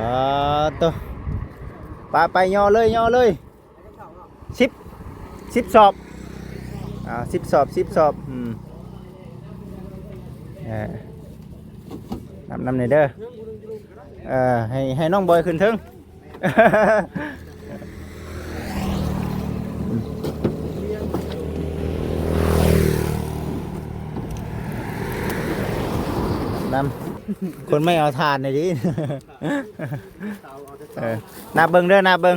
ອ່າ ໂຕ ໄປ ໄປ ຍໍເລີຍ ຍໍເລີຍ ສິບ ສິບສອບ ອ່າ ສິບສອບ ສິບສອບ ອືມ ເອີ ນັບນຳແດ່ເດີ ເອີ ໃຫ້ ໃຫ້ນ້ອງບອຍຂຶ້ນເທິງ. ນຳ ຄົນໄມ່ເອົາຖ່ານນີ້ຕິ ເອີ ນັບເບິ່ງເດີ ນັບເບິ່ງ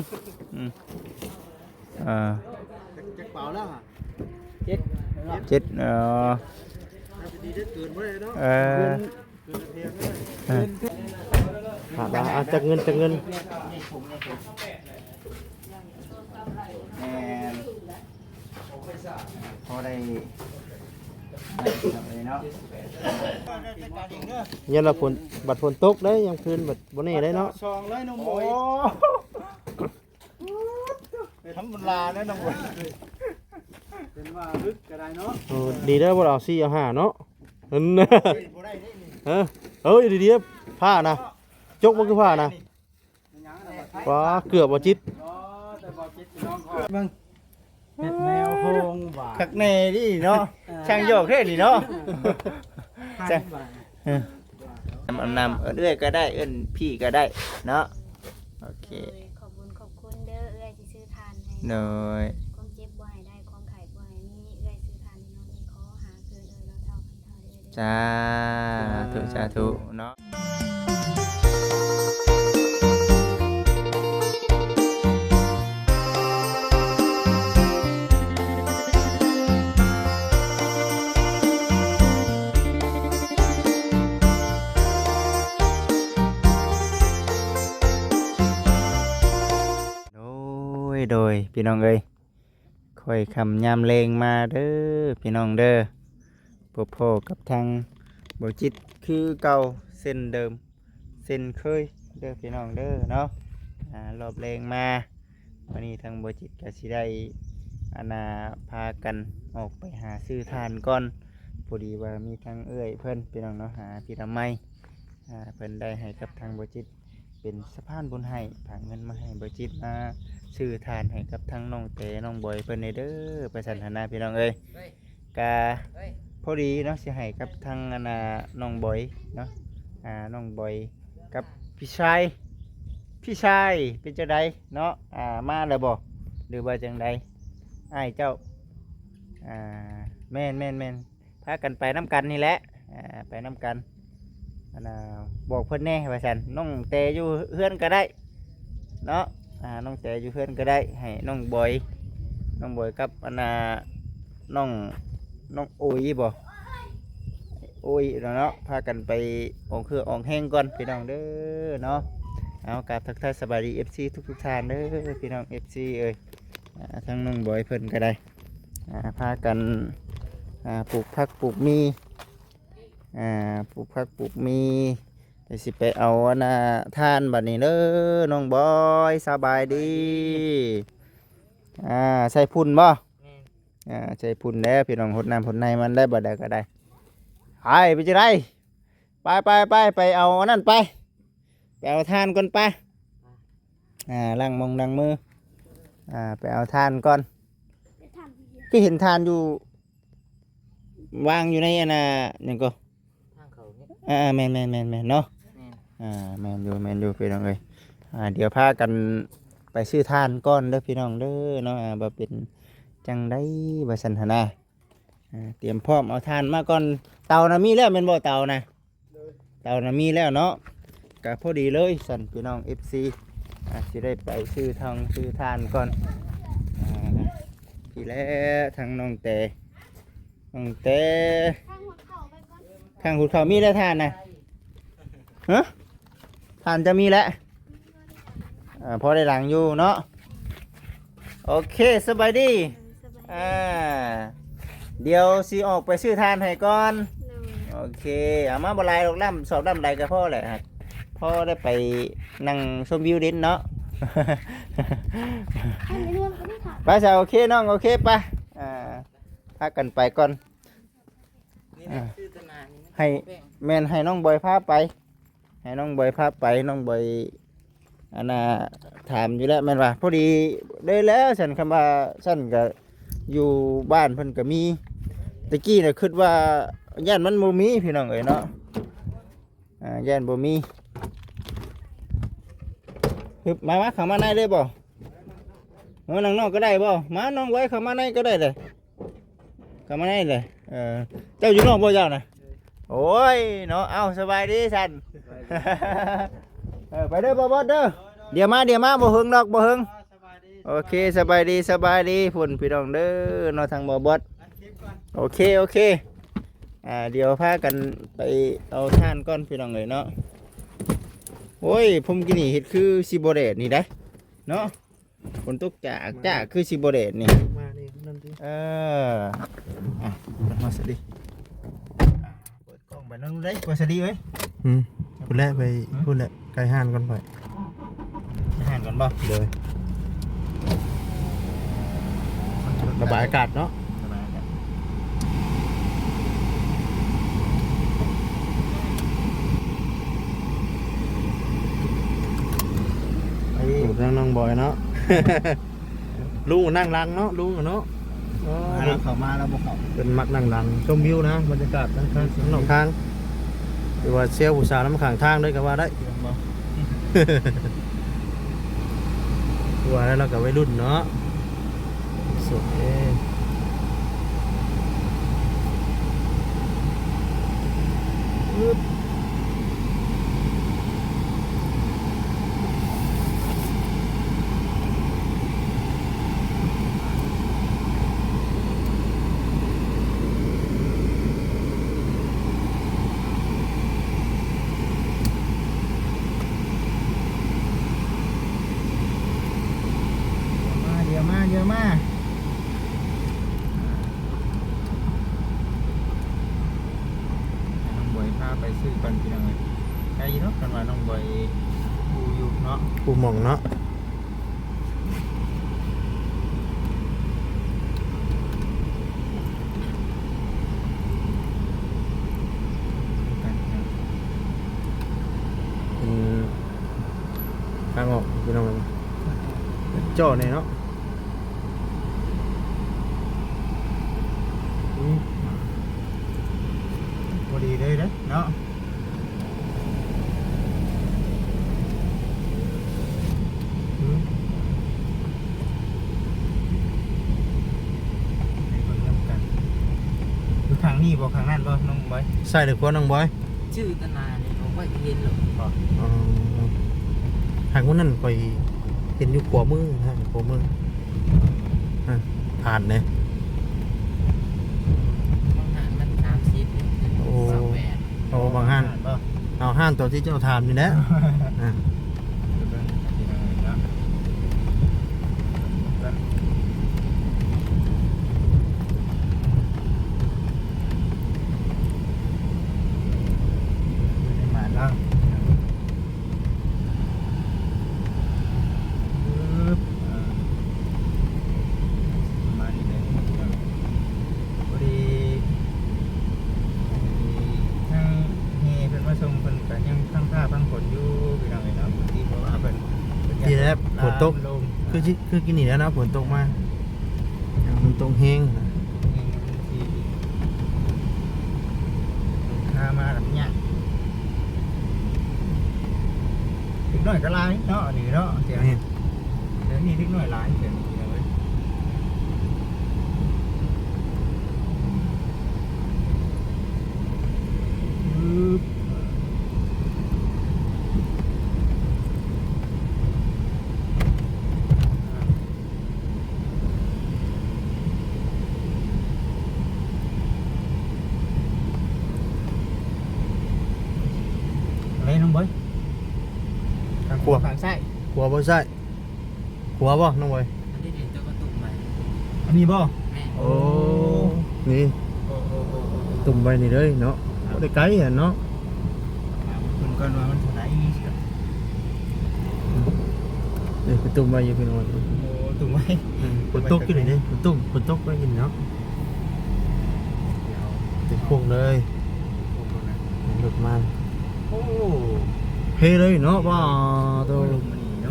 ອືມ ເອີ ຈັກເປົາແລ້ວຫະ? ເຈັດ ເຈັດ ເອີ ໜ້າຈະດີເດ້ ເກີນບໍ່ໄດ້ເນາະ ເອີ ເກີນ ເອີ ເອີ ເອີ ຈັກເງິນ ຈັກເງິນ ແມ່ນ ພໍໄດ້ ໄດ້ເນາະ ຍັງວ່າຝົນ ບັດຝົນຕົກເດ້ ຍາມຄືນບັດບໍ່ແນ່ເດ້ເນາະ ສອງເລີຍນ້ອງບອຍ ໂອ້ ທຳມະດາເດ້ນ້ອງບອຍ ເປັນວ່າລຶກກໍໄດ້ເນາະ ໂອ້ ດີເດີບໍ່ເອົາສີ່ເອົາຫ້າເນາະ ເອີ ເອີ ດີໆ ຜ້ານະ ຈົກມັນຄືຜ້ານະ ວ້າ ເກືອບບໍ່ຈິດ ເບິ່ງ ເຮັດແນວໂຮງບາດ ຄັກແນ່ນີ້ເນາະ ເອີ ຊ່າງຢອກແທ້ນີ້ເນາະ ເອີ ເອີ້ນເອື້ອຍກໍໄດ້ ເອີ້ນພີ່ກໍໄດ້ເນາະ ໂອເຄ ໂດຍ ຂອບບຸນຂອບຄຸນເດີ ເອື້ອຍທີ່ຊື້ຖ່ານໃຫ້ ໂດຍ ຄວາມເຈັບບໍ່ໃຫ້ໄດ້ ຄວາມໄຂ້ບໍ່ໃຫ້ມີ ເອື້ອຍຊື້ຖ່ານໃຫ້ນ້ອງ ຂໍຫາຄືນເອື້ອຍເນາະ ເຖົ້າ ເຖົ້າເອື້ອຍ ສາທຸ ສາທຸເນາະ ໂດຍ ໂດຍ ພີ່ນ້ອງເອີຍ ຄ່ອຍຄ່ຳຍາມແລງມາເດີພີ່ນ້ອງເດີ ພົບພໍ້ກັບທາງບໍ່ຈິດຄືເກົ່າເຊັ່ນເດີມເຊັ່ນເຄີຍເດີພີ່ນ້ອງເດີເນາະ ອ່າ ລອບແລງມາ ມື້ນີ້ທາງບໍ່ຈິດກໍຊິໄດ້ ອັນນ່າ ພາກັນອອກໄປຫາຊື້ຖ່ານກ່ອນ ພໍດີວ່າມີທາງເອື້ອຍເພິ່ນພີ່ນ້ອງເນາະ ຫາພີ່ລຳໄມ ອ່າ ເພິ່ນໄດ້ໃຫ້ກັບທາງບໍ່ຈິດ ເປັນສະພານບຸນໃຫ້ ຝາກເງິນມາໃຫ້ບໍ່ຈິດ ມາຊື້ຖ່ານໃຫ້ກັບທາງນ້ອງແຕ ນ້ອງບອຍເພິ່ນແດ່ເດີ ວ່າຊັ້ນຫັ້ນນະພີ່ນ້ອງເອີຍ ກະພໍດີເນາະ ຊິໃຫ້ກັບທາງ ອັນນ່າ ນ້ອງບອຍເນາະ ອ່າ ນ້ອງບອຍກັບພີ່ຊາຍ ພີ່ຊາຍເປັນຈັ່ງໃດເນາະ ອ່າ ມາແລ້ວບໍ່ ຫຼືວ່າຈັ່ງໃດ ອ້າຍເຈົ້າ ອ່າ ແມ່ນໆໆ ພາກັນໄປນຳກັນນີ້ແຫຼະ ອ່າ ໄປນຳກັນ ອັນນ່າ ບອກເພິ່ນແດ່ວ່າຊັ້ນ ນ້ອງແຕຢູ່ເຮືອນກໍໄດ້ເນາະ ອ່າ ນ້ອງແຕຢູ່ເຮືອນກໍໄດ້ ໃຫ້ນ້ອງບອຍ ນ້ອງບອຍກັບ ອັນນ່າ ນ້ອງ ນ້ອງໂອຍບໍ ໂອຍເນາະ ພາກັນໄປອອກເຫື່ອອອກແຮງກ່ອນພີ່ນ້ອງເດີເນາະ ເອົາ ກາບທັກທາຍສະບາຍດີ ເອັຟຊີ ທຸກໆທ່ານເດີ ພີ່ນ້ອງ ເອັຟຊີ ເອີຍ ອ່າ ທາງນ້ອງບອຍເພິ່ນກໍໄດ້ ອ່າ ພາກັນ ອ່າ ປູກຜັກປູກໝີ່ ອ່າ ປູກຜັກປູກໝີ່ ດຽວຊິໄປເອົາ ອັນນ່າ ຖ່ານບັດນີ້ເດີ ນ້ອງບອຍ ສະບາຍດີ ອ່າ ໃສ່ຝຸ່ນບໍ່? ແມ່ນ ອ່າ ໃສ່ຝຸ່ນແລ້ວ ພີ່ນ້ອງ ຫົດນ້ຳຫົດໃນມັນແລ້ວ ບັດໃດກໍໄດ້ ໄປ ເປັນຈັ່ງໃດ? ໄປ ໄປ ໄປ ໄປເອົາອັນນັ້ນໄປ ໄປເອົາຖ່ານກ່ອນໄປ ອ່າ ລ້າງມອງລ້າງມື ອ່າ ໄປເອົາຖ່ານກ່ອນ ຄືເຫັນຖ່ານຢູ່ ວາງຢູ່ໃນອັນນ່າ ຫຍັງກໍ ທາງເຂົ້ານີ້ ອ່າ ແມ່ນໆໆໆເນາະ ແມ່ນ ອ່າ ແມ່ນຢູ່ ແມ່ນຢູ່ພີ່ນ້ອງເອີຍ ອ່າ ດຽວພາກັນໄປຊື້ຖ່ານກ່ອນເດີພີ່ນ້ອງເດີເນາະ ອ່າ ວ່າເປັນຈັ່ງໃດວ່າຊັ້ນຫັ້ນນະ ອ່າ ຕຽມພ້ອມເອົາຖ່ານມາກ່ອນ ເຕົານະມີແລ້ວແມ່ນບໍ່ ເຕົານະ? ເຕົານະມີແລ້ວເນາະ ກະພໍດີເລີຍຊັ້ນພີ່ນ້ອງ ເອັຟຊີ ອ່າ ຊິໄດ້ໄປຊື້ທອງຊື້ຖ່ານກ່ອນ ອ່າ ພີ້ແຫຼະ ທາງນ້ອງແຕ ນ້ອງແຕ ທາງຫຸດເຂົ້າມີແລ້ວຖ່ານນະ ຮະ ຖ່ານຈະມີແລ້ວ ອ່າ ພໍໄດ້ຫຼັງຢູ່ເນາະ ໂອເຄ ສະບາຍດີ ສະບາຍດີ ອ່າ ດຽວຊິອອກໄປຊື້ຖ່ານໃຫ້ກ່ອນ ໂດຍ ໂອເຄ ເອົາມາບໍ່ຫຼາຍດອກ ລຳສອບລຳໃດກໍພໍແຫຼະ ພໍໄດ້ໄປນັ່ງຊົມວິວເດັ່ນເນາະ ອັນນີ້ມັນກໍໄດ້ຖາມ ໄປຊະ ໂອເຄນ້ອງ ໂອເຄ ໄປ ອ່າ ພາກັນໄປກ່ອນ ນີ້ແຫຼະ ອ່າ ຊື້ຕະໜານີ້ມັນ ໃຫ້ ແມ່ນ ໃຫ້ນ້ອງບອຍພາໄປ ໃຫ້ນ້ອງບອຍພາໄປ ນ້ອງບອຍ ອັນນ່າ ຖາມຢູ່ແລ້ວແມ່ນວ່າ ພໍດີເດ້ແລ້ວຊັ້ນ ຄຳວ່າຊັ້ນກະຢູ່ບ້ານເພິ່ນກະມີ. ຕະກີ້ນະຄຶດວ່າຢ້ານມັນບໍ່ມີພີ່ນ້ອງເອີຍເນາະ ອ່າ ຢ້ານບໍ່ມີ. ຮຶບ ມາ ມາ ເຂົ້າມາໃນເລີຍບໍ່? ເອີ ນັ່ງນອກກໍໄດ້ບໍ່? ມາ ນ້ອງບອຍ ເຂົ້າມາໃນກໍໄດ້ເລີຍ ເຂົ້າມາໃນເລີຍ. ເອີ ເຈົ້າຢູ່ນອກບໍ່ເຈົ້ານະ? ໂອ້ຍເນາະ ເອົ້າ ສະບາຍດີຊັ້ນ. ເອີ ໄປເດີ ບ່າວບອດເດີ ດຽວມາ ດຽວມາ ບໍ່ເຫິງດອກ ບໍ່ເຫິງ. ໂອເຄ ສະບາຍດີ ສະບາຍດີພຸ້ນພີ່ນ້ອງເດີເນາະ ທາງບ່າວບອດ. ໂອເຄ ໂອເຄ ອ່າ ດຽວພາກັນໄປເອົາຖ່ານກ່ອນພີ່ນ້ອງເອີຍເນາະ. ໂອ້ຍ ພົມກີ້ນີ້ເຮັດຄືຊິບໍ່ແດດນີ້ໄດ໋ເນາະ ຝົນຕົກຈາກຈາກ ຄືຊິບໍ່ແດດນີ້ ມານີ້ນັ້ນຕິ. ເອີ ອ່ະ ມາສະດີ ເປີດກ້ອງໄປນຳໄດ້ ເປີດສະດີເອີຍ. ອືມ ພຸ້ນແຫຼະ ໄປ ຫືມ ພຸ້ນແຫຼະ ໄກຮ້ານກ່ອນຂ້ອຍ ໄກຮ້ານກ່ອນບໍ່? ໂດຍ ລະບາຍອາກາດເນາະ ລະບາຍອາກາດ. ໄປ ໂອ້ ທາງນ້ອງບອຍເນາະ. ລຸງກໍນັ່ງຫຼັງເນາະ ລຸງກໍເນາະ. ອໍ ເຂົ້າມາແລ້ວບໍ່ເຂົ້າ ເພິ່ນມັກນັ່ງຫຼັງ ຊົມວິວນະ ບັນຍາກາດທາງ ທາງນອກທາງ ຫຼືວ່າແຊວຜູ້ສາວນຳຂ້າງທາງເລີຍກໍວ່າໄດ້. ວ່າແລ້ວລາວກໍໄວລຸ້ນເນາະ ສຸດເດ້. ດຽວມາ ດຽວມາ ດຽວມາ. ໃຫ້ນ້ອງບອຍພາໄປຊື້ກ່ອນພີ່ນ້ອງເອີຍ. ໄກຢູ່ດອກ ຄັນວ່ານ້ອງບອຍຮູ້ຢູ່ເນາະ ຮູ້ໝ່ອງເນາະ. ເປັນທາງອອກພີ່ນ້ອງເອີຍ ເຈາະແດ່ເນາະ. ອືມ ພໍດີເລີຍເດ້ເນາະ. ອືມ ໄປເບິ່ງນຳກັນ ຢູ່ທາງນີ້ບໍ່ ທາງນັ້ນບໍ່ ນ້ອງບອຍ? ຊ້າຍຫຼືຂວາ ນ້ອງບອຍ? ຈື່ຕະໜານີ້ບໍ່ຄ່ອຍເຫັນດອກ. ອໍ ຫາກມື້ນັ້ນຂ້ອຍເຫັນຢູ່ຂວາມືນະ ຂວາມື. ອ່າ ຜ່ານເດ້ ບາງຮ້ານມັນສາມສິບ ໂອ້ ຊາວແປດ. ໂອ້ ບາງຮ້ານ ເອົາຮ້ານຕົວທີ່ເຈົ້າຖາມນີ້ແຫຼະ. ອ່າ ປະມານນີ້ແຫຼະ ພໍດີ ທາງແຫ່ເພິ່ນມາສົ່ງ ເພິ່ນກໍຍັງພັງຟ້າພັງຝົນຢູ່ພີ່ນ້ອງເອີຍເນາະ. ທີ່ເພາະວ່າເພິ່ນ ທີ່ແລ້ວຝົນຕົກ ຄືຊິ ຄືກີ້ນີ້ແຫຼະເນາະ ຝົນຕົກມາ ຝົນຕົກແຮງ ແຮງ ພາມາກັບຍາກ. ເດັກນ້ອຍກໍຫຼາຍເນາະ ອັນນີ້ເນາະ ແມ່ນ ດຽວນີ້ເດັກນ້ອຍຫຼາຍ ເດີ ເດີ. ອັນໃດນ້ອງບອຍ? ຂ້າງຂວາ ຂ້າງຊ້າຍ ຂວາບໍ່ຊ້າຍ? ຂວາບໍ່ນ້ອງບອຍ? ອັນນີ້ເປັນຕົວກະຕຸ້ມໄວ້ ອັນນີ້ບໍ່? ແມ່ນ ໂອ້ ໂອ້ ນີ້ ໂອ້ ໂອ້ ໂອ້ ໂອ້ ຕຸ້ມໄວ້ນີ້ເລີຍເນາະ ບໍ່ໄດ້ໄກຫັ້ນເນາະ. ເບິ່ງກ່ອນວ່າມັນເທົ່າໃດ ນີ້ໄປຕຸ້ມໄວ້ຢູ່ພີ່ນ້ອງ. ໂອ້ ຕຸ້ມໄວ້ ອືມ ຝົນຕົກຢູ່ນີ້ເດ້ ຝົນຕົກ ຝົນຕົກໄວ້ຢູ່ນີ້ເນາະ. ເຕັມໂຄ້ງເລີຍ ໂອ້ ລົດມາ ໂອ້ ເພເລີຍເນາະ. ວ້າໂຕ ລົມມັນນີ້ເນາະ.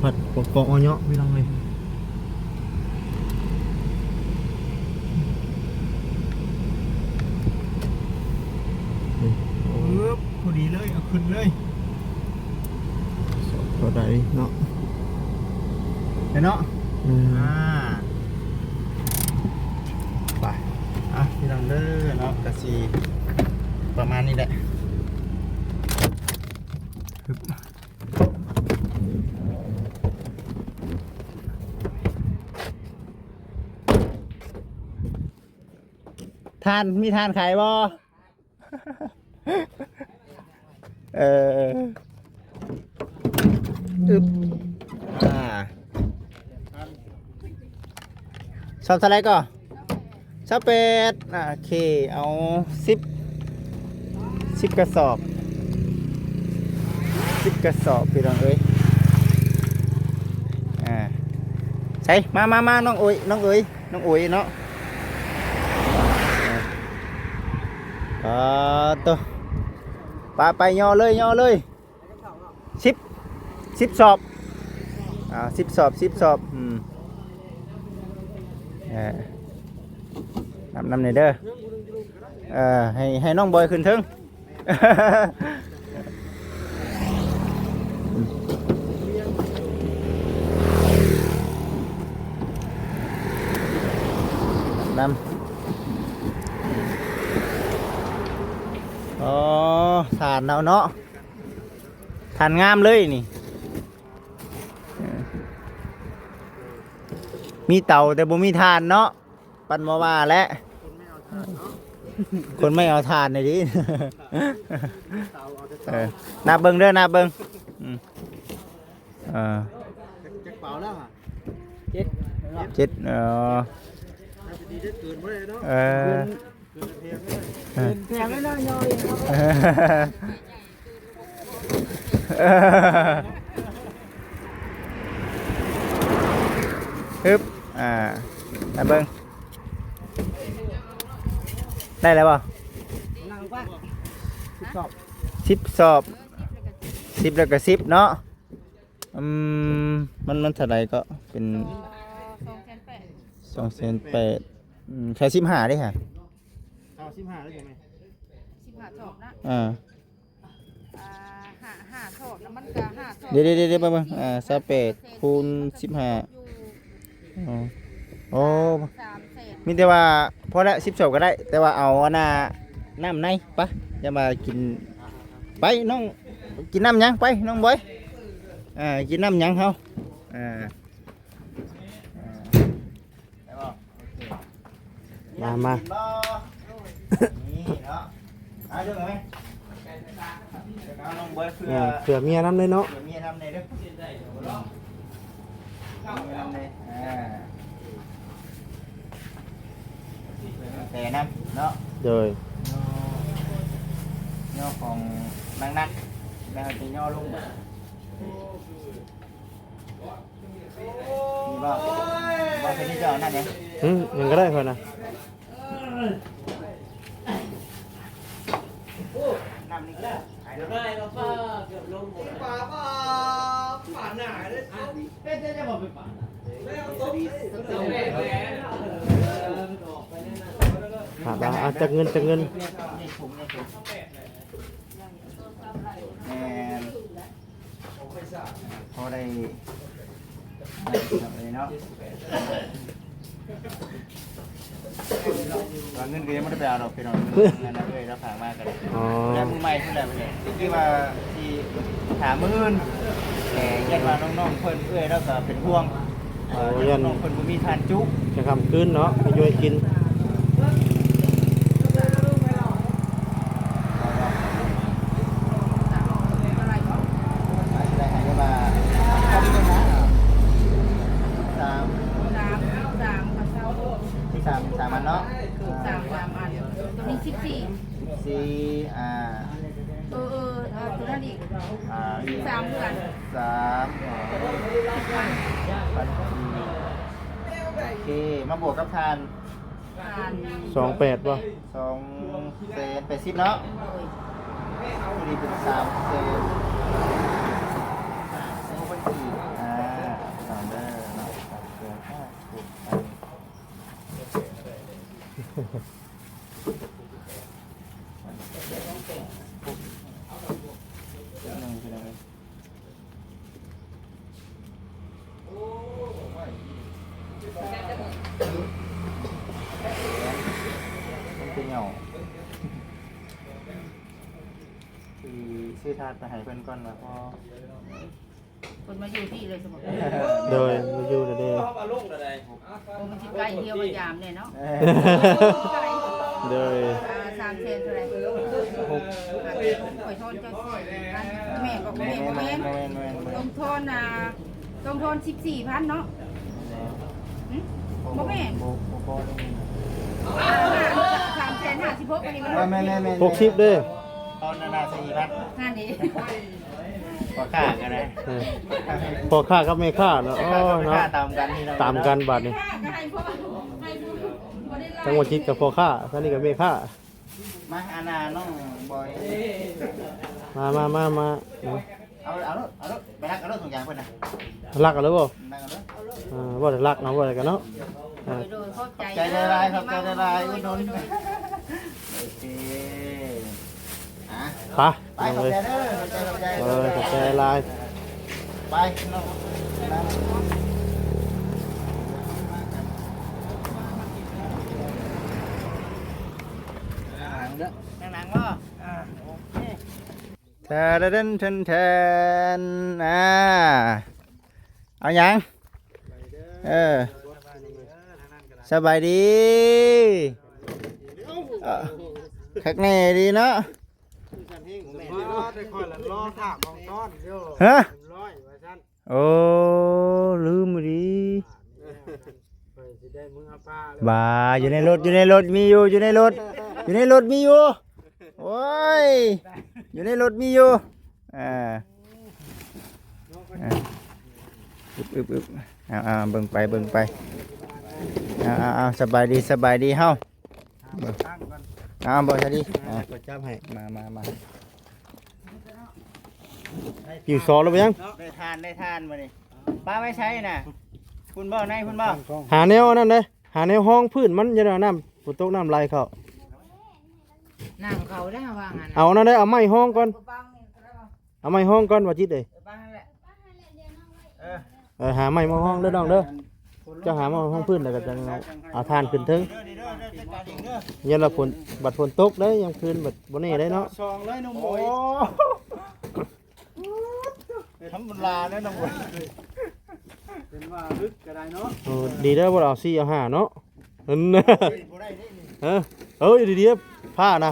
ພັດກອກໆເຍາະໆ ພີ່ນ້ອງເອີຍ. ປຶບ ພໍດີເລີຍ ເອົາຂຶ້ນເລີຍ ສອບເທົ່າໃດເນາະ ເຫັນເນາະ ອືມ ອ່າ ໄປ ອ່ະ ພີ່ນ້ອງເດີເນາະ ກະຊິປະມານນີ້ແຫຼະ ຮຶບ. ຖ່ານ ມີຖ່ານຂາຍບໍ່? ເອີ ອຶບ ອ່າ ຊອບເທົ່າໃດກໍ? ຊາວແປດ ອ່າ ໂອເຄ ເອົາສິບ ສິບກະສອບ ສິບກະສອບ ພີ່ນ້ອງເອີຍ ອ່າ ໃສ່ ມາ ມາ ມາ ນ້ອງໂອຍ ນ້ອງເອີຍ ນ້ອງໂອຍເນາະ ອ່າ ໂຕ ປະ ໄປ ຍໍເລີຍ ຍໍເລີຍ. ສິບ ສິບສອບ ອ່າ ສິບສອບ ສິບສອບ ອືມ ເອີ ນັບນຳແດ່ເດີ ເອີ ໃຫ້ ໃຫ້ນ້ອງບອຍຂຶ້ນເທິງ ນຳ ອໍ ຖ່ານເຮົາເນາະ. ຖ່ານງາມເລີຍນີ້ ເອີ ມີເຕົາແຕ່ບໍ່ມີຖ່ານເນາະ ປັນບໍ່ວ່າແຫຼະ ຄົນໄມ່ເອົາຖ່ານນີ້ຕິ ເອີ ນັບເບິ່ງເດີ ນັບເບິ່ງ ອືມ ເອີ ຈັກເປົາແລ້ວຫະ? ເຈັດ ເຈັດ ເອີ ເອີ ເກີນແພງແລ້ວເນາະ ຮຶບ ອ່າ ມາເບິ່ງ ໄດ້ແລ້ວບໍ່? ສິບສອບ ສິບແລ້ວກໍສິບເນາະ ອືມ ມັນ ມັນເທົ່າໃດກໍເປັນ? ສອງແສນແປດ ສອງແສນແປດ ອືມ ຂາຍສິບຫ້າເດ້ຫະ? ເອົາສິບຫ້າເລີຍໃຊ່ໄໝ? ສິບຫ້າສອບນະ ອ່າ ອ່າ ຫ້າ ຫ້າສອບນະ ມັນກະຫ້າສອບ ເດ ເດ ເດ ເດ ເບິ່ງ ເບິ່ງ ອ່າ ຊາວແປດ ຄູນສິບຫ້າ ອໍ ໂອ້ ສາມແສນ ມີແຕ່ວ່າພໍແລ້ວ ສິບສອບກໍໄດ້ ແຕ່ວ່າເອົາອັນນ່າ ນ້ຳໃນ ໄປ ຢ່າມາກິນ ໄປ ນ້ອງ ກິນນ້ຳຫຍັງ? ໄປ ນ້ອງບອຍ ອ່າ ກິນນ້ຳຫຍັງເຮົາ? ອ່າ ອ່າ ໄດ້ບໍ່? ໂອເຄ ມາ ມາ ກິນບໍ່? ນີ້ເນາະ ເອົາເລື່ອງໄປ ເອົານ້ອງບອຍເພື່ອ ເອີ ເພື່ອເມຍນຳເລີຍເນາະ ເພື່ອເມຍນຳເລີຍເດີ ເມຍນຳເລີຍ ອ່າ ແຕ່ນຳເນາະ ໂດຍ ຍໍຂອງໜັກໆ ແລ້ວຊິຍໍລົງ ມີບໍ່? ບໍ່ ເປັນເຈົ້ານັ້ນເດ້ ຫຶ ຫຍັງກໍໄດ້ຂ້ອຍນະ ນ້ຳນີ້ ອ່າ ຈັກເງິນ ຈັກເງິນ ແມ່ນ. ພໍໄດ້ ເນາະ ວ່າເງິນກໍຍັງບໍ່ໄດ້ໄປເອົາດອກພີ່ນ້ອງ ເງິນນັ້ນເອື້ອຍລາວຝາກມາກໍໄດ້ ອໍ ແລ້ວມື້ໃໝ່ພຸ້ນແຫຼະ ມື້ນີ້ຄິດວ່າຊິຖາມມື້ອື່ນ ແຕ່ຢ້ານວ່ານ້ອງໆເພິ່ນ ເອື້ອຍລາວກໍເປັນຫ່ວງ ໂອ້ ຢ້ານນ້ອງເພິ່ນບໍ່ມີທານຈຸ ຈະຄ່ຳຄືນເນາະ ໄປຢູ່ໄປກິນ ສາມ ສາມ ສາມ ສາມອັນເນາະ ສາມ ສາມອັນ ໂຕນີ້ສິບສີ່ ສິບສີ່ ອ່າ ເອີ ເອີ ເອີ ໂຕນັ້ນອີກ ອ່າ ສິບສາມຄືກັນ ສາມ ພັນ ພັນກີບ ໂອເຄ ມາບວກກັບທ່ານ ສອງແປດບໍ່? ສອງແສນແປດສິບເນາະ ໂດຍ ພໍດີເປັນສາມແສນ ສາມພັນກີບ ອ່າ ມັນເປັນຫຍັງ ຊິຊື້ທາດໄປໃຫ້ເພິ່ນກ່ອນລະພໍ. ເພິ່ນມາຢູ່ພີ້ເລີຍຊັ້ນບໍ? ໂດຍ ມາຢູ່ແລ້ວເດ້. ໂອ້ ມັນຊິໃກ້ທ່ຽວມາຢາມແດ່ເນາະ. ເອີ ໂດຍ ອ່າ ສາມແສນເທົ່າໃດ? ຫົກ ຂ້ອຍທອນເຈົ້າສີ່ພັນ. ແມ່ນບໍ່? ບໍ່ແມ່ນ ບໍ່ແມ່ນ ບໍ່ແມ່ນ ບໍ່ແມ່ນ ຕ້ອງທອນ ອ່າ ຕ້ອງທອນສິບສີ່ພັນເນາະ. ຫຶ? ບໍ່ແມ່ນ ບໍ່ ບໍ່ພໍເດ້. ອ່າ ສາມແສນຫ້າສິບຫົກ ອັນນີ້ມັນ ແມ່ນໆໆໆ ຫົກສິບເດ້. ຕອນນັ້ນນະ ສີ່ພັນ ຫັ້ນເດ້. ພໍ່ຄ້າກໍໄດ້ ເອີ ພໍ່ຄ້າກັບແມ່ຄ້າເນາະ. ໂອ້ຍເນາະ ຕາມກັນພີ່ນ້ອງ ຕາມກັນບາດນີ້. ຈັ່ງວ່າຈິດກັບພໍ່ຄ້າ ທາງນີ້ກັບແມ່ຄ້າ. ມາ ອັນນ່າ ນ້ອງບອຍ ມາ ມາ ມາ ມາ. ເອົາ ເອົາໂລດ ເອົາໂລດ ໄປລັກເອົາໂລດ ຖົງຢາງເພິ່ນນະ. ລັກເອົາເລີຍບໍ່? ລັກເອົາໂລດ ເອີ ບໍ່ໄດ້ລັກເນາະ ບໍ່ໄດ້ກັນເນາະ. ເອີ ໂດຍ ຂອບໃຈ ຂອບໃຈຫຼາຍໆ ຂອບໃຈຫຼາຍໆ ອຸດໜູນ. ໂດຍ ໂດຍ ໂອເຄ ອ່ະ ໄປ ໄປ ຂອບໃຈເດີ ຂອບໃຈ ຂອບໃຈ ເອີ ຂອບໃຈຫຼາຍ. ໄປເນາະ ນັ່ງເດີ ນັ່ງໆ ບໍ່? ອ່າ ໂອເຄ. ແທນແທນແທນ ອ່າ ເອົາຫຍັງ? ເອີ ສະບາຍດີ. ເອີ ຄັກແນ່ດີເນາະ. ຮະ? ໂອ້ ລືມອີ່ຫຼີ. ບາ ຢູ່ໃນລົດ ຢູ່ໃນລົດມີຢູ່ ຢູ່ໃນລົດ ຢູ່ໃນລົດມີຢູ່. ໂອ້ຍ ຢູ່ໃນລົດມີຢູ່. ອ່າ ອຶບໆໆ ເອົາໆ ເບິ່ງໄປ ເບິ່ງໄປ. ເອົາໆ ສະບາຍດີ ສະບາຍດີເຮົາ. ເອົາ ບໍ່ສະດີ ອ່າ ຂ້ອຍຈັບໃຫ້. ມາ ມາ ມາ. ຫິວສອງແລ້ວບໍ່ຍັງ? ໄດ້ທານ ໄດ້ທານມື້ນີ້. ປາໄວ້ໃສນະ? ພຸ້ນບໍ່? ໃນພຸ້ນບໍ່? ຫາແນວອັນນັ້ນເດ້ ຫາແນວຮອງພື້ນມັນ ຢ່າໃຫ້ນ້ຳຝົນຕົກນ້ຳໄຫຼເຂົ້າ. ນ້ຳເຂົ້າແລ້ວວ່າຊັ້ນ. ເອົານັ້ນເດ້ ເອົາໄມ້ຮອງກ່ອນ ເອົາໄມ້ຮອງກ່ອນ ວ່າຈິດເອີຍ. ເອີ ເອີ ຫາໄມ້ມາຮອງເດີນ້ອງເດີ. ເຈົ້າຫາມາຮອງພື້ນ ແລ້ວກໍຈັ່ງເອົາຖ່ານຂຶ້ນເທິງ. ເດີ ເດີ ເດີ ຈັດການເອງເດີ. ຢ້ານວ່າຝົນ ບັດຝົນຕົກເດ້ ຍາມຄືນບັດບໍ່ແນ່ໄດ້ເນາະ. ສອງເລີຍໜຸ່ມໂອ້ຍ. ທຳມະດາເດ້ນ້ອງໂອ້ຍ. ເປັນວ່າລຶກກໍໄດ້ເນາະ. ໂອ້ ດີເດີ ບໍ່ໄດ້ເອົາສີ່ເອົາຫ້າເນາະ. ເອີ ບໍ່ໄດ້ເດ້ນີ້. ເອີ ເອີ ດີໆ ຜ້ານະ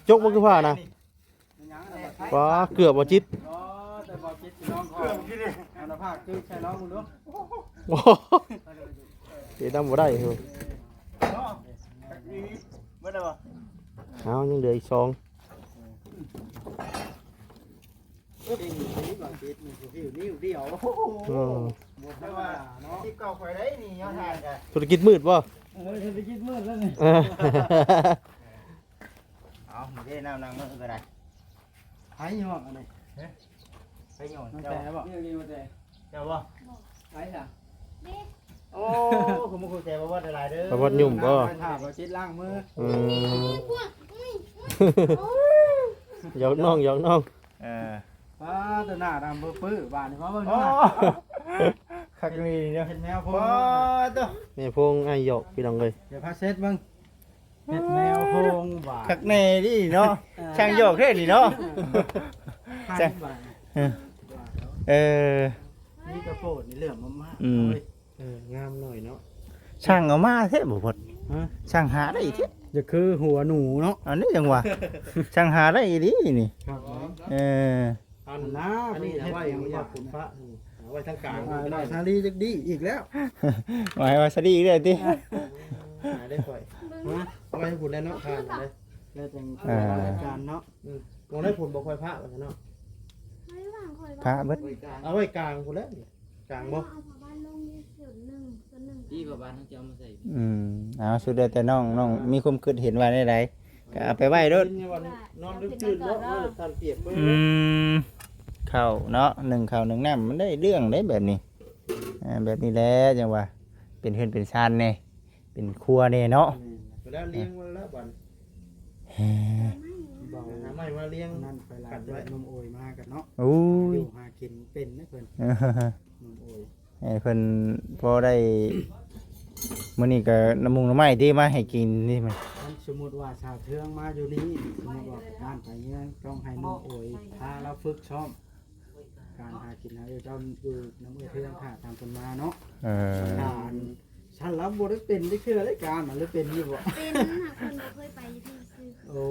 ຈົກບໍ່ຄືຜ້ານະ. ຫຍັງນະ? ວ້າ ເກືອບບໍ່ຈິດ. ອໍ ແຕ່ບໍ່ຈິດ ພີ່ນ້ອງຂໍເອົາໜ້າຜາກຄືໃສ່ລອງເບິ່ງດູ. ໂອ້ ເຮັດນຳບໍ່ໄດ້ເຮີ້ຍ. ເນາະ ເບິດແລ້ວບໍ່? ເອົາ ຍັງເຫຼືອອີກສອງ. ເກັ່ງອີ່ຫຼີ ບໍ່ຈິດນີ້ ຜູ້ຜິວນິ້ວດຽວ. ໂອ້ໂຫ ອືມ ບໍ່ທຳມະດາເນາະ. ອາຊີບເກົ່າຂ້ອຍໄດ໋ນີ້ ຍ້ອນທ່ານກະ ທຸລະກິດມືດບໍ່? ໂອ້ຍ ທຸລະກິດມືດແລ້ວນີ້. ເອີ ເອົາ ນີ້ເດ້ ນ້ຳລ້າງມືກໍໄດ້. ໃຜຫຍໍ້ອັນນີ້? ຮະ? ໃຜຫຍໍ້? ເຈົ້າບໍ່? ເຈົ້າບໍ່? ໃຜລະ? ໂອ້ ຂອບຄຸນຂອບໃຈບ່າວວັດຫຼາຍໆເດີ. ບ່າວວັດຫຍຸ້ມບໍ່? ໄປຖ້າບ່າວຈິດລ້າງມື. ອືມ ຫຍອກນ້ອງ ຫຍອກນ້ອງ. ເອີ ປ້າ ຕົວໜ້າດຳເບີປື້ ບາດນີ້ມາເບິ່ງ. ໂອ້ ຄັກນີ້ເນາະ ເຮັດແມວໂພງ. ປ້າ ຕົວແມ່ໂພງອ້າຍຫຍອກ ພີ່ນ້ອງເອີຍ. ດຽວພາເຊັດເບິ່ງ. ເຮັດແມວໂພງຫວານ ຄັກແນ່ນີ້ເນາະ. ເອີ ຊ່າງຫຍອກແທ້ນີ້ເນາະ. ເອີ ເອີ ມີກະໂປດນີ້ເຫຼືອມາໆ. ອືມ ເອີ ງາມໜ້ອຍເນາະ. ຊ່າງເອົາມາແທ້ບໍ່ພົດ? ຮະ? ຊ່າງຫາໄດ້ແທ້. ຢ່າຄືຫົວໜູເນາະ ອັນນີ້ຈັ່ງວ່າ. ຊ່າງຫາໄດ້ອີ່ຫຼີນີ້. ເອີ ອັນນາ ອັນນີ້ເອົາໄວ້ ເອົາໄວ້ທາງກາງ ເອົາໄວ້ສາລີຈັກດີອີກແລ້ວ. ມາໃຫ້ວ່າສາລີອີກແລ້ວຕິ? ຫາໄດ້ຂ້ອຍ. ຮະ? ເອົາໄວ້ໃຫ້ພຸ້ນແລ້ວເນາະ ທານໄດ້ ແລ້ວຈັ່ງ ອ່າ ຈັດການເນາະ. ອືມ ບໍ່ໄດ້ຜົນບໍ່ຄ່ອຍພະວ່າຊັ້ນເນາະ. ພະເບິດ ເອົາໄວ້ກາງພຸ້ນແຫຼະ. ກາງບໍ່? ອືມ ເອົາ ສຸດແລ້ວແຕ່ນ້ອງ ນ້ອງມີຄວາມຄິດເຫັນວ່າແນວໃດ ກໍເອົາໄປໄວ້ໂລດ. ນອນດຶກຕື່ນເນາະ ນອນແລ້ວຄັນປຽກເບິດ. ອືມ ເຂົ້າເນາະ ໜຶ້ງເຂົ້າໜຶ້ງນ້ຳ ມັນໄດ້ເລື່ອງເດ້ແບບນີ້. ອ່າ ແບບນີ້ແຫຼະ ຈັ່ງວ່າເປັນເຮືອນເປັນຊານແດ່ ເປັນຄົວແດ່ເນາະ. ແມ່ນ ແລ້ວກໍ ແລ້ວລ້ຽງໄວ້ແລ້ວບັດ ເອີ ເວົ້າ ຫາໄມ້ມາລ້ຽງ ອັນນັ້ນໄປຫຼາຍ ກັນໄວ້ ແຕ່ນົມໂອຍມາກັນເນາະ ໂອ້ຍ ຫາຢູ່ຫາກິນເປັນນະເພິ່ນ ນົມໂອຍ ໃຫ້ເພິ່ນພໍໄດ້ ມື້ນີ້ກໍນ້ຳມຸງນ້ຳໄມ້ຕິມາໃຫ້ກິນນີ້ ຄັນສົມມຸດວ່າສາວເທືອງມາຢູ່ນີ້ ສົມມຸດວ່າໄປບ້ານໄປເມືອງ ຕ້ອງໃຫ້ນ້ອງໂອຍພາລາວຝຶກຊ້ອມ ການຫາກິນຫາຢູ່ ເຈົ້າຢູ່ນຳເອື້ອຍເທືອງ ຖ້າຕາມເພິ່ນມາເນາະ ເອີ ຖ້າອັນ ຊັ້ນລາວບໍ່ໄດ້ເປັນຈັກເທື່ອເດ້ ການມັນເລີຍເປັນຢູ່ບໍ່? ເປັນຫາກເພິ່ນບໍ່ເຄີຍໄປຢູ່ທີ່ຊື່ ໂອ້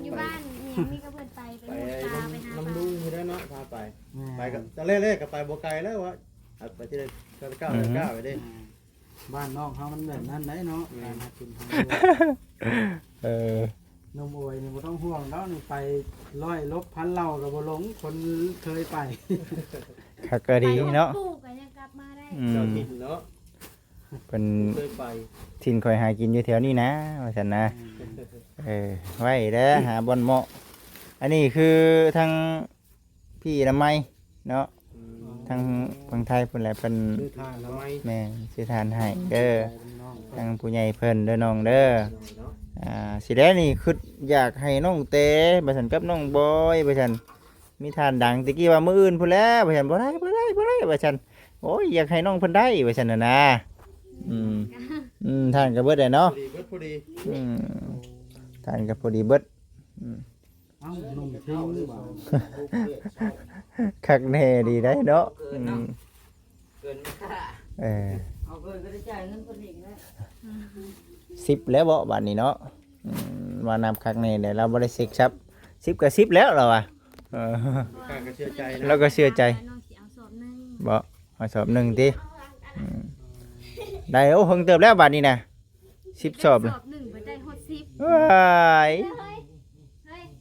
ຢູ່ບ້ານມີຫຍັງມີກໍເພິ່ນໄປ ໄປ ໄປ ນຳ ໄປຫາ ນຳ ປາ ລຸງຢູ່ແລ້ວເນາະ ພາໄປ ແມ່ນ ໄປກໍ ຕອນແລກໆກໍໄປບໍ່ໄກແລ້ວວະ ໄປທີ່ໃດກໍກ້າວ ອືມ ໄປກ້າວໄປເດ້ ອ່າ ບ້ານນອກເຮົາມັນແບບນັ້ນໄດ໋ເນາະ ແມ່ນ ການຫາກິນຫາຢູ່ ເອີ ນົມໂອຍນີ້ບໍ່ຕ້ອງຫ່ວງດອກ ນີ້ໄປຮ້ອຍລົບພັນເຫຼົ່າກໍບໍ່ຫຼົງ ຄົນເຄີຍໄປ ຄັກກໍດີເນາະ ໄປຫົດປູກໍຍັງກັບມາໄດ້ ອືມ ເຈົ້າຖິ່ນເນາະ ເພິ່ນ ເຄີຍໄປ ຖິ່ນຂ້ອຍຫາກິນຢູ່ແຖວນີ້ນະ ວ່າຊັ້ນນະ ອືມ ເອີ ໄວ້ເດີ ຫາບ່ອນເໝາະ ອັນນີ້ຄືທາງ ພີ່ອະນາໄມເນາະ ອືມ ທາງຝັ່ງໄທພຸ້ນແຫຼະ ເພິ່ນ ຊື້ຖ່ານເນາະ ແມ່ນ ຊື້ຖ່ານໃຫ້ເດີ ຂອບໃຈເນາະ ທາງຜູ້ໃຫຍ່ເພິ່ນເດີນ້ອງເດີ ໂດຍເນາະ ອ່າ ຊິແລ້ວນີ້ຄິດຢາກໃຫ້ນ້ອງແຕວ່າຊັ້ນ ກັບນ້ອງບອຍວ່າຊັ້ນ ມີຖ່ານດັງ ແຕ່ກີ້ວ່າມື້ອື່ນພຸ້ນແຫຼະວ່າຊັ້ນ ບໍ່ໄດ້ ບໍ່ໄດ້ ບໍ່ໄດ້ວ່າຊັ້ນ ໂອ້ຍ ຢາກໃຫ້ນ້ອງເພິ່ນໄດ້ວ່າຊັ້ນນະ ອືມ ອືມ ຖ່ານກໍເບິດແລ້ວເນາະ ພໍດີເບິດ ພໍດີ ອືມ ຖ່ານກໍພໍດີເບິດ ອືມ ເອົ້າ ໜຸ່ມເທັງ ຄັກແນ່ດີໄດ໋ເນາະ ອືມ ເອີ ເອົາເກີນກໍໄດ້ຈ່າຍເງິນເພິ່ນອີກແລ້ວ ສິບແລ້ວເບາະບາດນີ້ເນາະ ອືມ ວ່ານັບຄັກແນ່ແລ້ວ ລາວບໍ່ໄດ້ເຊັກຊ້ຳ ສິບກໍສິບແລ້ວລາວວ່າ ເອີ ຂ້າກໍເຊື່ອໃຈນະ ລາວກໍເຊື່ອໃຈ ນ້ອງຊິເອົາສອບໜຶ່ງ ບໍ່ ເອົາສອບໜຶ່ງຕິ ອືມ ໄດ້ ໂອ້ ເພິ່ງເຕີບແລ້ວບາດນີ້ນະ ສິບສອບ ສອບໜຶ່ງໄປໄດ້ຮອດສິບ ເອີຍ ເຮີ້ຍ ເຮີ້ຍ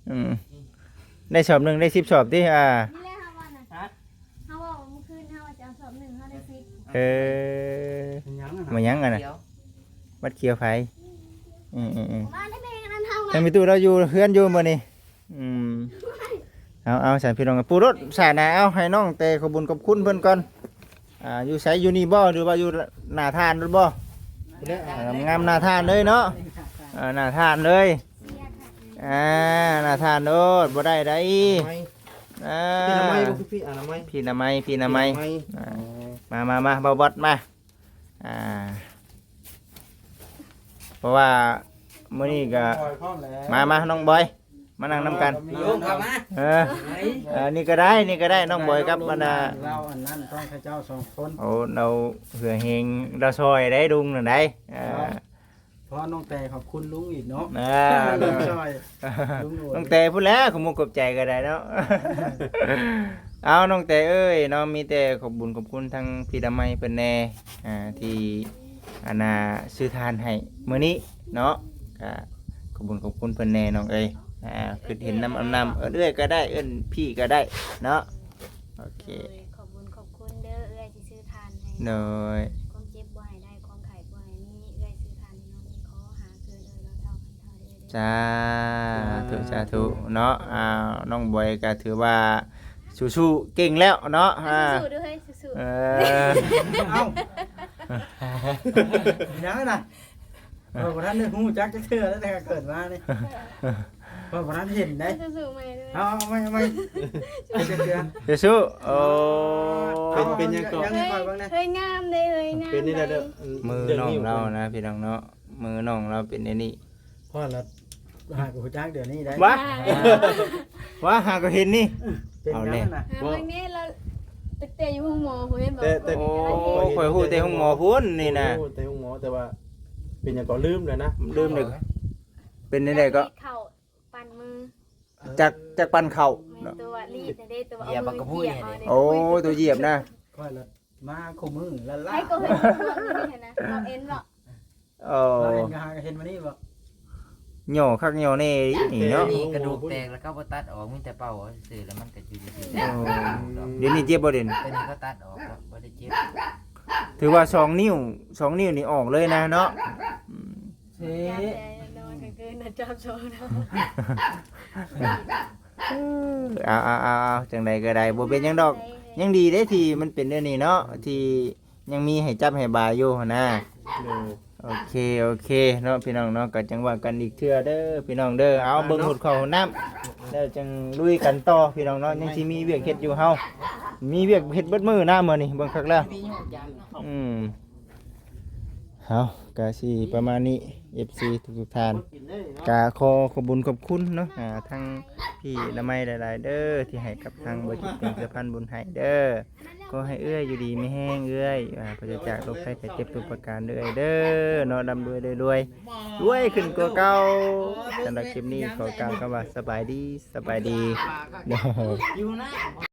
ອືມ ໄດ້ສອບໜຶ່ງໄດ້ສິບສອບຕິ ອ່າ ນີ້ແຫຼະເຮົາວ່ານະ ຮະ ເຮົາເວົ້າມື້ຄືນເຮົາວ່າຈະເອົາສອບໜຶ່ງເຮົາໄດ້ສິບ ເອີ ເປັນຫຍັງຫັ້ນນະ ມາຫຍັງຫັ້ນນະ ບັດຂຽວໃຜ ອືມໆໆ ມາໄດ້ແມ່ນອັນເຮົາ ທາງແມ່ຕູ້ລາວຢູ່ເຮືອນຢູ່ມື້ນີ້ ອືມ ເອົາໆ ຊັ້ນພີ່ນ້ອງ ປູລົດສານະ ເອົາໃຫ້ນ້ອງແຕ່ຂອບບຸນຂອບຄຸນເພິ່ນກ່ອນ ອ່າ ຢູ່ໃສ ຢູ່ນີ້ບໍ່ ຫຼືວ່າຢູ່ໜ້າທ່ານໂລດບໍ່ ພຸ້ນແຫຼະ ອ່າ ງາມໜ້າທ່ານເລີຍເນາະ ອ່າ ໜ້າທ່ານເລີຍ ອ່າ ໜ້າທ່ານໂລດ ບໍ່ໄດ້ໃດ໋ ອະນາໄມ ອ່າ ພີ່ອະນາໄມບໍ່ ຄືພີ່ອະນາໄມ ພີ່ອະນາໄມ ພີ່ອະນາໄມ ພີ່ອະນາໄມ ອ່າ ອໍ ມາ ມາ ມາ ບ່າວບອດມາ ອ່າ ເພາະວ່າມື້ນີ້ກໍ ນ້ອງບອຍພ້ອມແລ້ວ ມາ ມາ ນ້ອງບອຍ ມານັ່ງນຳກັນ ລຸງເຂົ້າມາ ເອີ ເອີ ນີ້ກໍໄດ້ ນີ້ກໍໄດ້ ນ້ອງບອຍກັບບັນດາ ເວົ້າອັນນັ້ນຕ້ອງໃຫ້ເຈົ້າສອງຄົນ ໂອ້ ລາວເຫື່ອແຮງ ລາວຊ່ອຍໄດ໋ ລຸງນັ້ນໄດ໋ ເອີ ເນາະ ຂໍນ້ອງແຕ່ຂອບຄຸນລຸງອີກເນາະ ອ່າ ທີ່ຊ່ອຍລຸງໂອຍ ນ້ອງແຕ່ພຸ້ນແຫຼະ ຂອບມຸກຂອບໃຈກໍໄດ້ເນາະ ເອົາ ນ້ອງແຕ່ເອີຍເນາະ ມີແຕ່ຂອບບຸນຂອບຄຸນທາງພີ່ອະນາໄມເພິ່ນແດ່ ອ່າ ທີ່ ອັນນ່າ ຊື້ຖ່ານໃຫ້ມື້ນີ້ເນາະ ກະຂອບບຸນຂອບຄຸນເພິ່ນແດ່ນ້ອງເອີຍ ອ່າ ຄິດເຫັນນຳ ອຳນຳ ເອີ້ນເອື້ອຍກໍໄດ້ ເອີ້ນພີ່ກໍໄດ້ເນາະ ໂອເຄ ໂດຍ ຂອບບຸນຂອບຄຸນເດີ ເອື້ອຍທີ່ຊື້ຖ່ານໃຫ້ ໂດຍ ຄວາມເຈັບບໍ່ໃຫ້ໄດ້ ຄວາມໄຂ້ບໍ່ໃຫ້ມີ ເອື້ອຍຊື້ຖ່ານໃຫ້ນ້ອງນີ້ ຂໍຫາເກີນເອື້ອຍລາວເທົ່າພັນເທົ່າເດີ ສາທຸ ສາທຸເນາະ ອ່າ ນ້ອງບອຍກໍຖືວ່າສູ້ໆ ເກັ່ງແລ້ວເນາະ ອ່າ ສູ້ໆເດີເຮີ້ຍ ສູ້ໆ ເອີ ເອົ້າ ຫຍັງນະ ຂ້ອຍບໍ່ທັນໄດ້ຮູ້ຈັກຈັກເທື່ອ ຕັ້ງແຕ່ເກີດມານີ້ ຂ້ອຍບໍ່ທັນເຫັນເດ້ ສູ້ໆໃໝ່ເດີ ເອົາ ເອົາໃໝ່ ເອົາໃໝ່ ເຮັດຈັກເທື່ອ ສູ້ໆ ໂອ້ ເປັນ ເປັນຫຍັງເກາະ ເຮີ້ຍ ເຮີ້ຍ ງາມເດ້ ເຮີ້ຍ ງາມ ເປັນນີ້ແຫຼະເດີ ເດີ ມືນ້ອງລາວນະ ພີ່ນ້ອງເນາະ ມືນ້ອງລາວເປັນແນວນີ້ ຂ້ອຍລະຫາກໍຮູ້ຈັກດຽວນີ້ໄດ໋ ວະ ອ່າ ວະ ຫາກໍເຫັນນີ້ ເປັນຫຍັງນະ ເອົາແຫຼະ ຫາເບິ່ງແດ່ລາວ ຕັ້ງແຕ່ຢູ່ໂຮງໝໍພຸ້ນເຫັນບໍ່ ແຕ່ ແຕ່ ໂອ້ ຂ້ອຍຮູ້ແຕ່ໂຮງໝໍພຸ້ນນີ້ນະ ໂອ້ ແຕ່ໂຮງໝໍ ແຕ່ວ່າເປັນຫຍັງກໍລືມແລ້ວນະ ລືມເລີຍ ເປັນແນວໃດກໍ ເຂົ້າປັ່ນມື ຈັກ ຈັກປັ່ນເຂົ້າ ແມ່ນ ເນາະ ຕົວລີດນະເດ້ ຕົວເອົາມືຢຽບ ໂອ້ ຕົວຢຽບນະ ຂ້ອຍລະ ມາຄູ່ມື້ລະລະ ໃຜກໍເຫັນພວກນີ້ຫັ້ນນະ ເຮົາເຫັນເນາະ ເອີ ເຮົາເຫັນກໍຫາກໍເຫັນມານີ້ບໍ່ ຫຍໍ້ຄັກຫຍໍ້ແນ່ນີ້ເນາະ ແຕ່ນີ້ກະດູກແຕກແລ້ວເຂົາບໍ່ຕັດອອກ ມີແຕ່ເປົ່າຊື່ໆ ແລ້ວມັນກໍຢູ່ຊື່ໆ ໂອ້ ດຽວນີ້ເຈັບບໍ່ເດນີ້ ແຕ່ນີ້ເຂົາຕັດອອກ ບໍ່ ບໍ່ໄດ້ເຈັບ ຖືວ່າສອງນິ້ວ ສອງນິ້ວນີ້ອອກເລີຍນະເນາະ ອືມ ເຊ ຢາມແຕ່ນອນກາງຄືນນະ ຈັບສອງນະ ເອີ ເອົາໆໆໆ ຈັ່ງໃດກໍໄດ້ ບໍ່ເປັນຫຍັງດອກ ຍັງດີເດ້ທີ່ມັນເປັນແນວນີ້ເນາະ ທີ່ຍັງມີໃຫ້ຈັບໃຫ້ບາຍຢູ່ຫັ້ນນະ ໂດຍ ໂອເຄ ໂອເຄເນາະພີ່ນ້ອງເນາະ ກໍຈັ່ງວ່າກັນອີກເທື່ອເດີພີ່ນ້ອງເດີ. ເອົາ ເບິ່ງຫົດເຂົ້າຫົດນ້ຳ ແລ້ວຈັ່ງລຸຍກັນຕໍ່ພີ່ນ້ອງເນາະ. ຍັງຊິມີວຽກເຮັດຢູ່ເຮົາ ມີວຽກເຮັດເບິດມື້ນະມື້ນີ້ ເບິ່ງຄັກແລ້ວ. ອືມ ເອົາ ກະຊິປະມານນີ້ ເອັຟຊີ ທຸກໆທ່ານ ກະຂໍຂອບບຸນຂອບຄຸນເນາະ ອ່າ ທັງພີ່ອະນາໄມຫຼາຍໆເດີ ທີ່ໃຫ້ກັບທາງບໍຈິດເປັນສະພານບຸນໃຫ້ເດີ. ຂໍໃຫ້ເອື້ອຍຢູ່ດີມີແຮງເອື້ອຍ ອ່າ ປາສະຈາກໂລກໄພໄຂ້ເຈັບທຸກປະການເດີ້ເອື້ອຍເດີເນາະ ລ່ຳລວຍລວຍ ລວຍຂຶ້ນກວ່າເກົ່າ. ສຳລັບຄລິບນີ້ຂໍກ່າວຄຳວ່າສະບາຍດີ ສະບາຍດີເດີ.